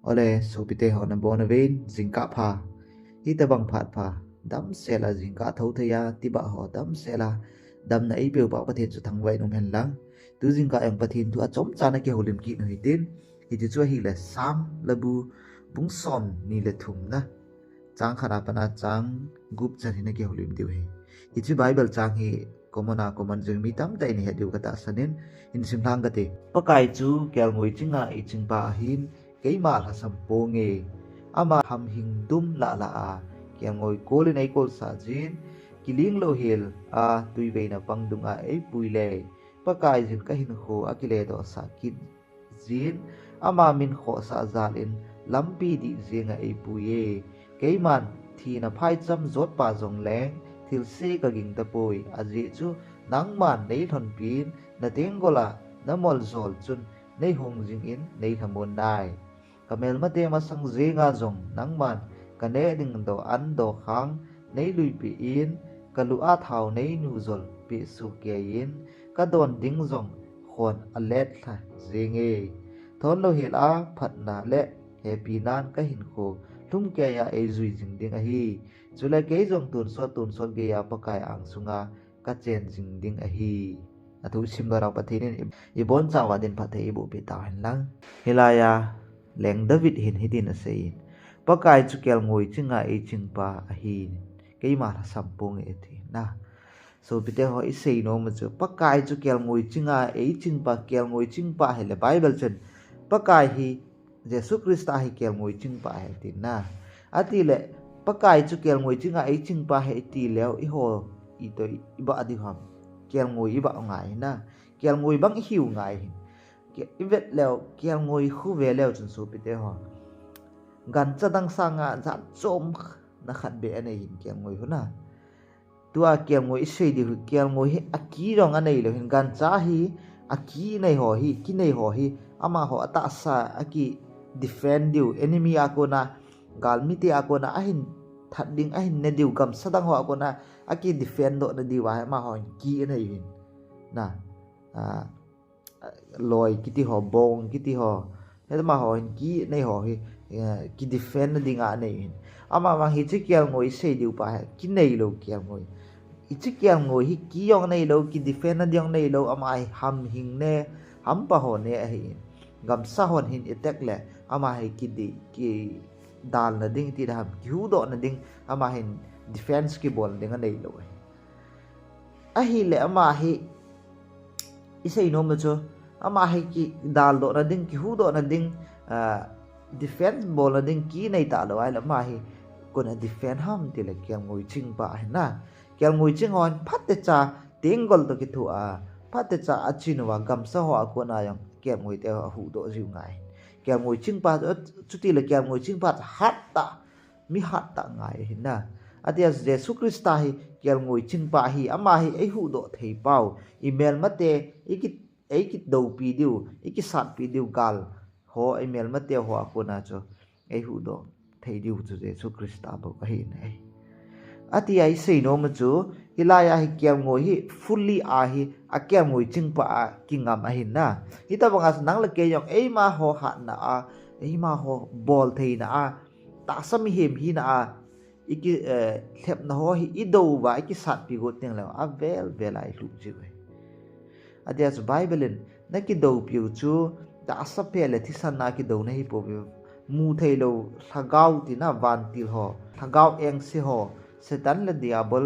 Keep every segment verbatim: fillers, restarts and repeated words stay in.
Ole, sopite ho nabonchauvin, jingkah pha. Hitobang phat pha. Damsel a jingkah thou thei a, tibah ho damsel a. Damna eipeupa Pathen chu thangvah in umhen lang. Tu jingkah jong Pathen thu a chomcha na kihoulim kit u hitin. Hiti chu ahile Sam labu bung somni le thum na. Chang khat a pat a chang gup chan hi na kihoulim diu ahi. Hiche Bible chang hi common a common jing mi tamtah in ihet diu katahsan in, hin simlhang kate. Pakai chu kelngoi chinga eichingpa ahin, keima lhasam ponge. Ama hamhing dum lah lah a, kelngoi kol in eikolsah jin, kiling louhel a tuiveina pang dunga eipui le. Pakai jin kahinkho akiledohsah kit jin, ama min khohsah jal in lampi dih jenga eipui e. Keiman thina phaicham jotpa jongleng, thilse kaging tapoi, ajeh chu nangman neilhonpin, natenggol a namoljol chun neihung jing in neilhamon nai. Kamelmate masang jenga jong nangman kaneh ding doh an doh khang neiluipeh in, kalu a thao neinu jolpeh sohkei in, kadon ding jong khon aletlha jenge. Thon louhel a phatna le hepinan kahinkho lhumkeiya eijui jing ding ahi. Chule kei jong tonsot tonsot geiya Pakai angsunga kachen jing ding ahi. Athu simlou rau Pathen in i, ibonchauva din phatthei eibohpeh tauhen lang. Hilaiya leng David hin hitin aseiyin, Pakai chu kelngoi chinga eichingpa ahin, keima lhasam ponge ati na. Sopite ho, isei nom u chu Pakai chu kelngoi chinga eichingpa, kelngoi chingpa ahile Bible chun Pakai hi Jesu Christa hi kelngoi chingpa ahi ati na. Atile Pakai chu kelngoi chinga eichingpa ahi tileu eiho itoh ibah diu ham? Kelngoi ibah ngai na. Kelngoi bang ihiu ngai hin. Ivet leu kelngoi khu ve leu chun sopite ho, gancha dang sanga jat chomna khat beh anei hin kelngoi khu na. Tua kelngoi isei diu hi, kelngoi hi aki jong aneilou hin, gancha hi aki nei ho hi, kinei ho hi, amaho atahsa aki defend diu, enemy a kona, galmite a kona ahin that ding, ahin ne diu, gamsa dang ho a kona aki defend dohna diuva hi amaho ki anei hin. Na, loi kiti ho, bong kiti ho, hiche amaho hin ki nei ho hi ki defend na dinga anei hin. Amavang hiche kelngoi isei diu pa hi kineilou kelngoi. Hiche kelngoi hi ki jong neilou, ki defend na ding jong neilou, ama hi hamhing ne, hampa ho ne ahi hin. Gamsa hon hin attack le ama hi kidi, kidalna ding ti dam, kihuhdohna ding, ama hin defence kibolna ding aneilou ahi. Ahile ama hi isei nom u chu, ama hi kidaldohna ding, kihuhdohna ding, defence bolna ding ki nei talou ahile ama hi kona defend ham tile kelngoi chingpa ahi na. Kelngoi ching hon phatecha tenggol toh kithoa, phatecha achin uva gamsa ho a kona jong kelngoite ho ahuhdoh jiu ngai. Kelngoi chingpa, chutile kelngoi chingpa chu hattah, mi hattah ngai ahi na. Atia Jesu Christa hi kelngoi chingpa ahi, ama hi eihuhdoh theipau, imelmate, eiki, eikidoupi diu, eikisatpi diu gal ho, imelmate ho a kona chu eihuhdoh thei diu chu Jesu Christa bou ahi na. Atia isei nom u chu, hilaiya hi kelngoi hi fully a hi akelngoi chingpa a kingam ahi na. Hitobanga chu nang le kei jong eimaho hatna a, eimaho boltheina a, tahsa mihem hina a, iki, lhepna ho hi idou uva, ikisatpi got tengleu avel vel a ilhuh jiu ahi. Atia chu Bible in nakidoupiu chu tahsa phe le thisan a kidou nahipouve, mutheilou lhagao tina vantil ho, lhagao engse ho, Satan le Diabol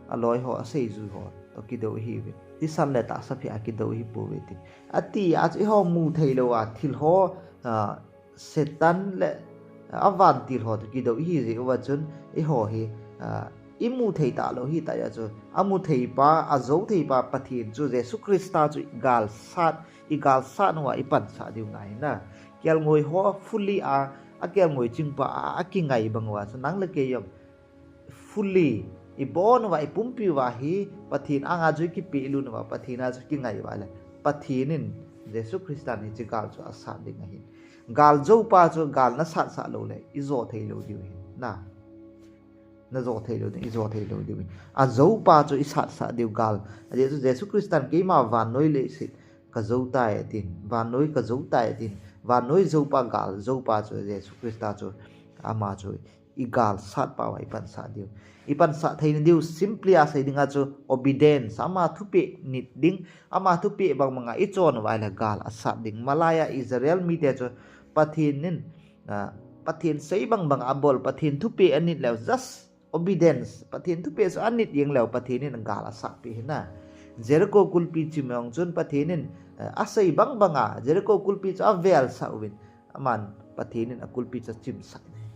aloi ho, aseijui ho toh kidou ihiuve. Thisan le tahsa phe a kidou ihipouve ti. Atia chu eiho mutheilou a thil ho, Satan le avantil ho toh kidou ihi jeh uva chun eiho hi imu thei talou hitah jeh a chu, amu theipa, ajou theipa Pathen chu Jesu Christa chu igalsat, igalsat uva ipansah diu ngai na. Kelngoi ho fully a, akelngoi chingpa a, akingai bang uva chu nang le kei jong fully ibon uva, ipumpi uva hi Pathen anga chu ikipehlut uva, Pathen a chu kingai uva le Pathen in, Jesu Christan hiche gal chu asat ding ahin. Galjoupa chu gal nasatsah loule ijo theilou diu ahin na. Najo theilou ding, ijo theilou diu ahin. Ajoupa chu isatsah diu gal. Ajeh chu Jesu Christan keima vannoi leiset kajou tai atin, vannoi kajou tai atin, Vannoi joupa, gal joupa chu Jesu Christa chu, ama chu i galsat pa uva i pansat diu. I pansat theina diu simply a sei dinga chu obedience, ama thupeh nit ding, ama thupeh bang banga i chon uva ahile gal asat ding. Malaiya Israel mite chu Pathen in, ah, Pathen sei bang banga abol, Pathen thupeh anit leu just obedience, Pathen thupeh chu anit jeng leu Pathen in gal asat peh ahi na. Jericho kulpi chim jong chun Pathen in, eh, asei bang banga Jericho kulpi chu avelsah uvin, aman Pathen in akulpi chu achimsah in ahi.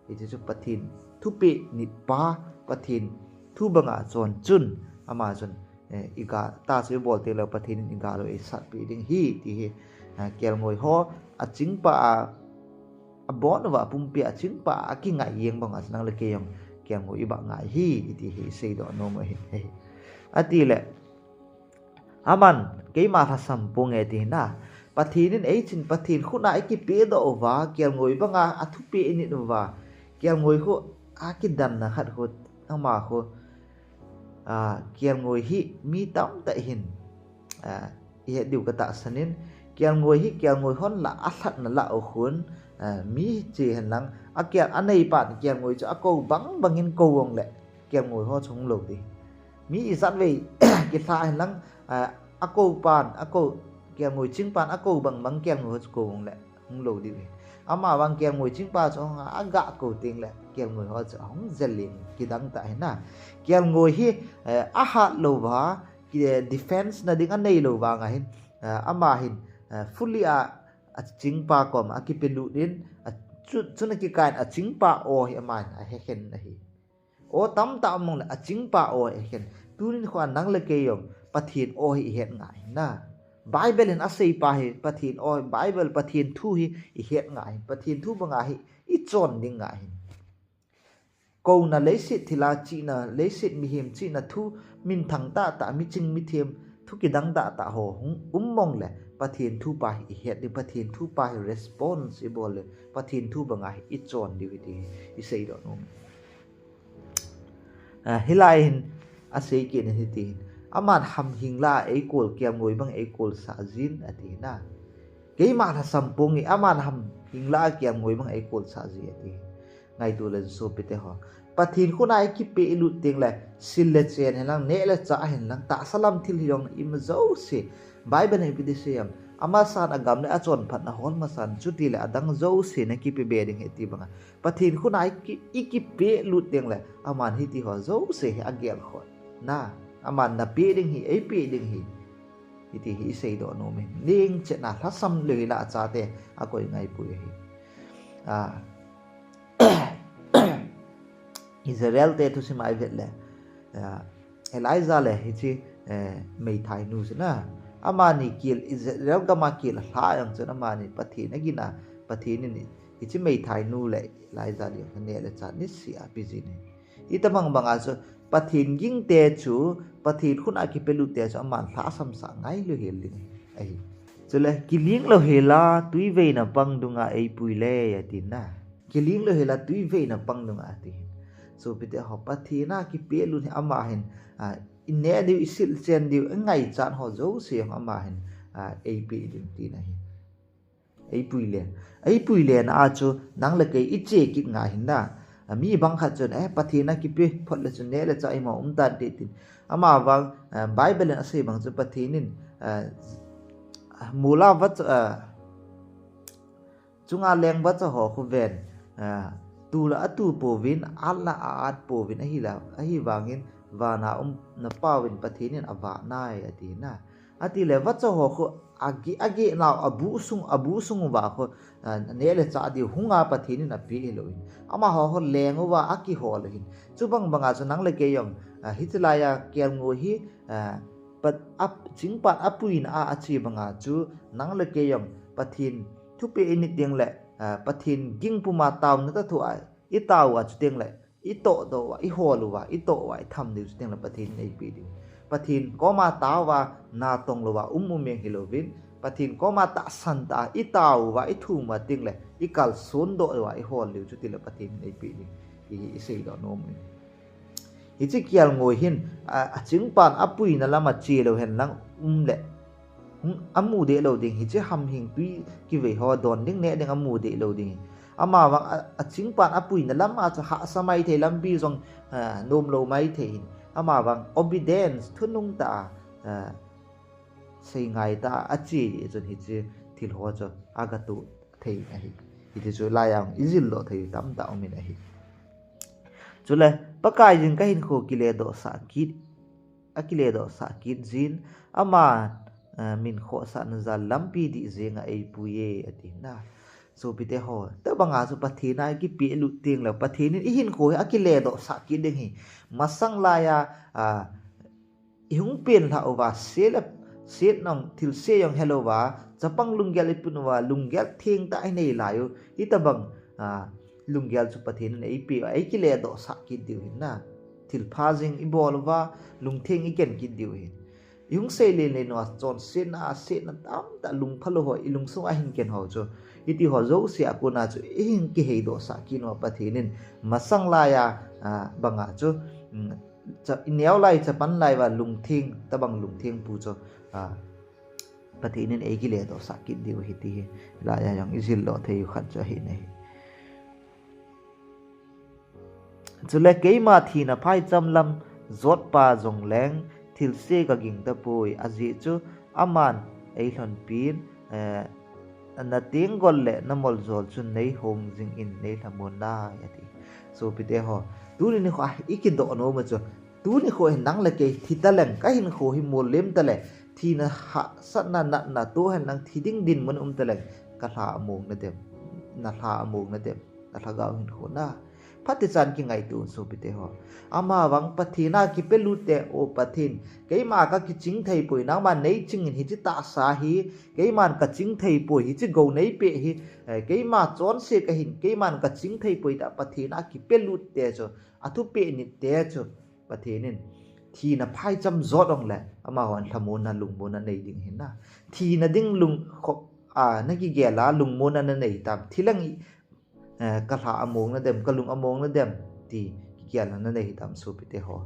Hiche chu Pathen thupeh nit pa, Pathen thu banga chon chun ama chun, eh, i gal, tah chu i bol teng leu Pathen in i gal u eisat peh ding ahi ti hi, eh, kelngoi ho achingpa a, abon uva pumpi a achingpa a kingai jeng banga chu nang le kei jong kelngoi i bah ngai ahi ti hi i seidoh nom u ahi. Atile, aman keima lhasam ponge ti ahi na. Pathen in eichin, Pathen khut a i kipehdoh uva, kelngoi banga athupeh i nit uva, kelngoi khu akidanna khat khu, ama khu, ah, kelngoi hi mi tamtah hin, ah, i het diu ka tahsan in, kelngoi hi kelngoi hon lah a lhatna lah u khun, ah, mi che hen lang, akel, aneipan kelngoi chu akou bang bangin kou jongle kelngoi ho chu hung lou ding. Mi ijat vei kilha hen lang, ah, akou pan, akou, kelngoi chingpan akou bang bang kelngoi ho chu kou jongle hung lou ding ahi. Ama vang kelngoi chingpa chu hung a, aga kou teng le kelngoi ho chu ahung jel in kidang tah ahi na. Kelngoi hi, eh, ahat louva, ki, eh, defense na ding anei lou vang ahin, eh, ama hin, eh, fully a, achingpa kom a kipelut in, a chu, chun akikai in achingpa aw hi ama hin ahe khen ahi. Aw tamtah um mong le achingpa aw hi ahe khen. Tunin khu a nang le kei jong Pathen aw hi i het ngai ahi na. Bible in asei pa hi Pathen aw, Bible Pathen thu hi i het ngai ahi. Pathen thu banga hi i chon ding ngai ahi. Kouna leiset thil a chihna, leiset mihem chihna thu minthang tahtah, miching mithem thu kidang tahtah ho hung um mong le Pathen thu pa hi i het ding, Pathen thu pa hi response i bol le Pathen thu banga hi i chon diu ahi ti hi i seidoh nom. Ah, hilai hin asei kit in hiti hin, aman hamhing lah a eikol, kelngoi bang eikolsah jin ati na. Keima lhasam ponge, aman hamhing lah a kelngoi bang eikolsah ji ati. Ngaito le sopite ho, Pathen khut a i kipehlut teng le, sil le chen hen lang, neh le chah hen lang, tahsa lam thil hijong le ima jouse, Bible in ipi ti sei em? Amasan agam le achonphatna hol masan, chutile adang jouse na kipe be ding ahi ti banga Pathen khut a i ki, i kipehlut teng le, aman hiti ho jouse hi agelkhoh na, aman napeh ding ahi, eipeh ding ahi, hiti hi i seidoh nom in. Lungchetna lhasam lou hi lah a chate akoi ngaipui ahi. Ah, Israel te thusim a i vet le, ah, Elijah le hiche, eh, meithainu chu na, amani kel, Israel gam a kel alha jong chun amani Pathen agin a, Pathen in hiche meithainu le Elijah le neh le chah niseh a pe jin ahi. Hitobang banga chu Pathen gingte chu, Pathen khut a kipelut te chu aman lhasam sah ngailou hel ding ahi. Chule, kiling louhel a twiveina pang dunga eipui le, ati na. Kiling louhel a twiveina pang dunga ati. Sopite ho, Pathen a kipelut hi ama hin, ah, i neh diu, i sil chen diu, i ngaichat ho jouse jong ama hin, ah, eipeh diu tina ahi. Eipui len. Eipui len a chu nang le kei i che kit ngai ahi na. Ah, mi bang khat chun, eh, Pathen a kipe phot le chun neh le chah ima um tante tin. Ama vang, ah, Bible in asei bang chu Pathen in, ah, mol a vacha, ah, chunga leng vacha ho khu ven, ah, tu la atu pouvin, at la a at pouvin, ahi la, ahivangin van a umna pauvin Pathen in avah nai, ati na. Atile vacha ho khu agi, agi nau abu sung, abu sung uva khu, ah, neh le chah diu hunga Pathen in ape hilou in. Amaho khu leng uva akihol u ahin. Chubang banga chu nang le kei jong, ah, hiche laiya kelngoi hi, ah, Pat, ap, chingpan apuina a, ache banga chu nang le kei jong Pathen thupeh i nit teng le, ah, Pathen ging puma taona tah thu a i tao uva chuteng le, i tohdoh uva, i hol uva, i toh uva, i tham diu chuteng le Pathen in eipeh diu. Pathen koma tao uva, natong louva, um um jeng hilouvin, Pathen koma tahsan tah a, i tao uva, i thum uva teng le, i kalson doh uva, i hol diu chutile Pathen in eipeh diu. Hi, i seidoh nom u ahi. Hiche kelngoi hin, a, achingpan apuina lama che lou hen lang um le, hung amu deh lou ding, hiche hamhing tui kivei ho don ding neh ding amu deh lou ding. Amavang a, achingpan apuina lam a chu hahsa maithei lampi jong, ah, nomlou maithei hin. Amavang obedience thunung tah a, ah, seingai tah a ache jeh chun hiche thil ho chu agatoh thei ahi. Hiche chu laiya ijil doh thei tamtah umin ahi. Chule, Pakaiyin kahinkho kiledoh sah kit, akiledoh sah kit jin, ama, eh, min khohsahna jal lampi dih jenga eipui e, ati na. Sopite ho, tabanga chu Pathen a ikipehlut tengle, Pathen in ihinkho hi akiledoh sah kit ding ahi. Masang laiya, ah, ihung penlhah uva, se le, se nong, thilse jong helouva, chapang lunggel ipun uva, lunggel thengtah inei lai u, hitabang, ah, lunggel chu Pathen in eipeh uva, eikiledoh sah kit diu ahi na. Thilpha jing ibol uva, lungtheng iken kit diu ahi. Ihung seilen len uva, chonsetna, setna tamtah lungphalou ho, ilungsung a ahin ken ho chu. Hitiho jouse a kona chu, ihin kiheidoh sah kit uva Pathen in, masang laiya, ah, banga chu, mm, cha, ineo lai, chapan lai uva lungtheng, tabang lungtheng pu chu, ah, Pathen in eikiledoh sah kit diu ahi ti hi, laiya jong ijil doh thei u khat chu ahi nahi. Chule keima thina phaicham lam jotpa jongleng thilse kaging tapoi, ajeh chu aman eilhonpin, eh, natenggol le namoljol chun neihong jingin neilhamon nai, ati. Sopite ho, tuni nikho a ikidoh nom u chu, tuni nikho hin nang le kei thi taleng, kahinkho hi mollem tale, thina hahsatna natna toh hen lang thi ding dinmun um taleng, kalha among nadem, nalha among nadem, nalhagao hinkho na. Phatechan kingaito un sopite ho. Amavang Pathen a kipelut te, O Pathen, keima kakiching theipoi, nangman neichingin hiche tahsa hi, keiman kaching theipoi, hiche gou neipeh hi, eh, keima chonse kahin, keiman kaching theipoi tia Pathen a kipelut te chu, athupeh nit te chu, Pathen in thina phaicham jot jongle, amahon lhamonna, lungmonna nei ding ahi na. Thina ding lungkhop a nakigel a, lungmonna nanei tam. Thi leng i, eh, kalha among nadem, kalung among nadem, ti kigelna nanei hitam sopite ho.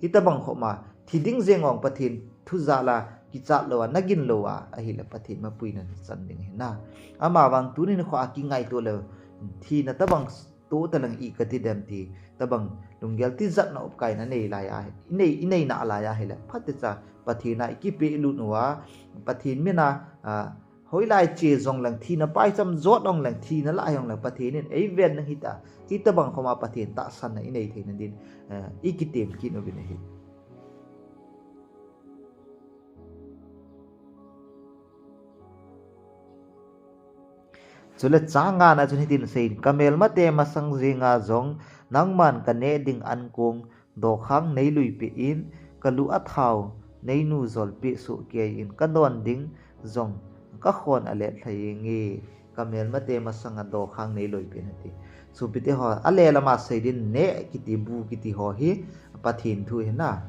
Hitabang khop ma, thi ding jeng jong Pathen thu jal a kichat lou a, nagin lou a, ahile Pathen mapuina nachan ding ahi na. Amavang tuni nikho a kingaito leu, thina tabang toh taleng i kati dem ti, tabang lunggel tijatna opkaina nei laiya, inei, inei nalaiya ahile, phatecha Pathen a ikipehlut uva, Pathen min a, ah, hoilai che jongleng, thina phaicham jot jongleng, thina lah jongleng, Pathen in eiven ding ahita, hitabang khop ma Pathen tahsanna inei theina din, eh, ikitem kit uvin ahi. Chule chang ngana chun hitin aseiyin, kamelmate masang jenga jong, nangman kaneh ding ankong dokhang neilui peh in, kalu a thao neinu jol peh soh keiyin, kadon ding jong kakhon alet lhai jenge, kamelmate masanga dokhang neilui peh in ati. Sopite ho, alel ama sei din neh kiti bu kiti ho hi Pathen thu ahi na.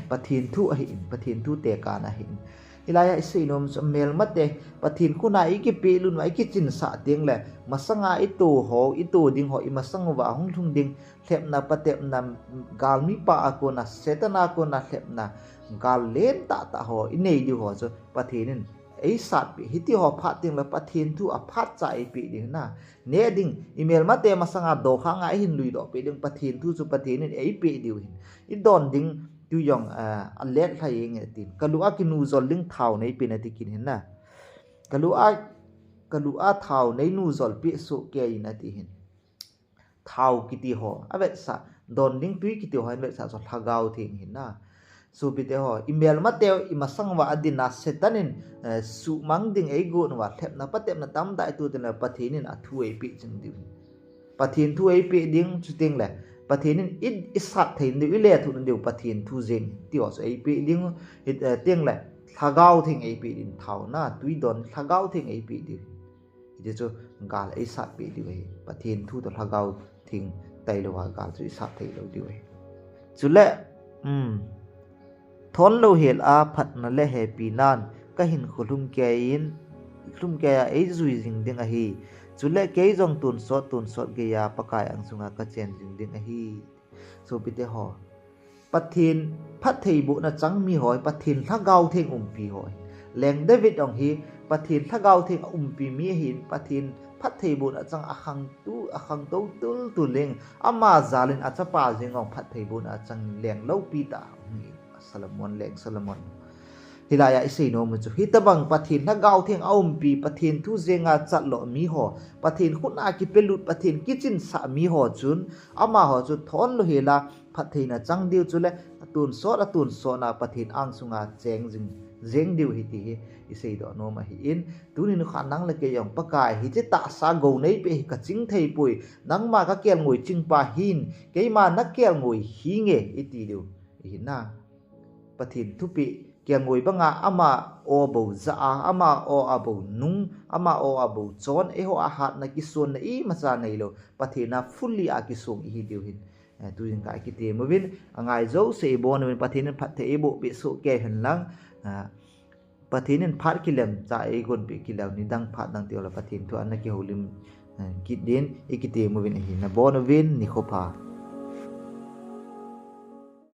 Pathen thu ahin, Pathen thu tekahna ahin. Hilaiya isei nom chu melmate, Pathen khut a ikipehlut uva, ikichinsah tengle, masanga ito ho, ito ding ho, imasang uva hung lhung ding, lhepna, patepna, galmi pa a kona, Satan a kona lhepna, gal len tahtah ho, inei diu ho chu, Pathen in eisatpeh, hiti ho phat tengle, Pathen thu aphat cha eipeh ding na. Neh ding, imelmate masanga dokhang a ihin lui doh peh ding, Pathen thu chu Pathen in eipeh diu ahin. Idon ding, tu jong, ah, alet lhai jenge tin. Kalu a kinu jol ding thao neipeh in ati kit ahin na. Kalu a, kalu a thao neinu jol peh soh keiyin ati ahin. Thao kiti ho, avetsah, don ding tui kiti ho, avetsah chu Lhagao Theng ahi na. Sopite ho, imelmate, imasang uva adin a Satan in, eh, suhmang ding eigon uva, lhepna patepna tamtah itu tengle Pathen in athu eipeh jing diu ahi. Pathen thu eipeh ding chu tengle, Pathen in i, isat thei diu, ilethuh diu, Pathen thu jeng, ti ho chu eipeh ding, i, eh, tengle, Lhagao Theng eipeh ding, thao na, tui don, Lhagao Theng eipeh diu. Hiti chu gal eisat peh diu ahi. Pathen thu toh Lhagao Theng tailou a gal chu isat theilou diu ahi. Chule, um, thon louhel a phatna le hepinan kahinkho lhumkeiyin, lhumkeiya eijui jing ding ahi. Chule kei jong tonsot, tonsot geiya Pakai angsunga kachen jing ding ahi. Sopite ho. Pathen phattheibohna chang mi ho hi Pathen Lhagao Theng umpi ho ahi. Leng David jong hi Pathen Lhagao Theng a umpi mi ahin, Pathen phattheibohna chang a khangtou, a khangtou tultul in, ama jal in a chapa jeng jong phattheibohna a chang in leng loupi tah a hung hi Solomon, Leng Solomon. Hilai a i seinom u chu hitobang Pathen Lhagao Theng a umpi, Pathen thu jeng a chat lo mi ho, Pathen khut a kipelut, Pathen kichinsah mi ho chun, amaho chu thon lou hel a phattheina chang diu chule, atonsot, atonsot na Pathen angsunga cheng jing, jeng diu ahi ti hi i seidoh nom ahin, tuni nikho a nang le kei jong Pakai hiche tahsa gou neipeh hi ka ching thei poi, nangma ka kelngoi chingpa hin, keima na kelngoi hinge i ti diu ahi na. Pathen thupeh kelngoi banga ama aw bou ja a, ama aw a bou nung, ama aw a bou chon, eiho a hatna kisonna imacha neilou, Pathen a fully a kisong ihi diu hin. Eh, tujingkah a i kitem uvin, angai jouse i bon uvin, Pathen in phatthei eiboh peh soh kei hen lang, ah, Pathen in phat kilem cha eigon peh kit leu, nidang phat dang teng le Pathen thu a na kihoulim, eh, kit din, i kitem uvin ahi, na bon uvin, nikho pha.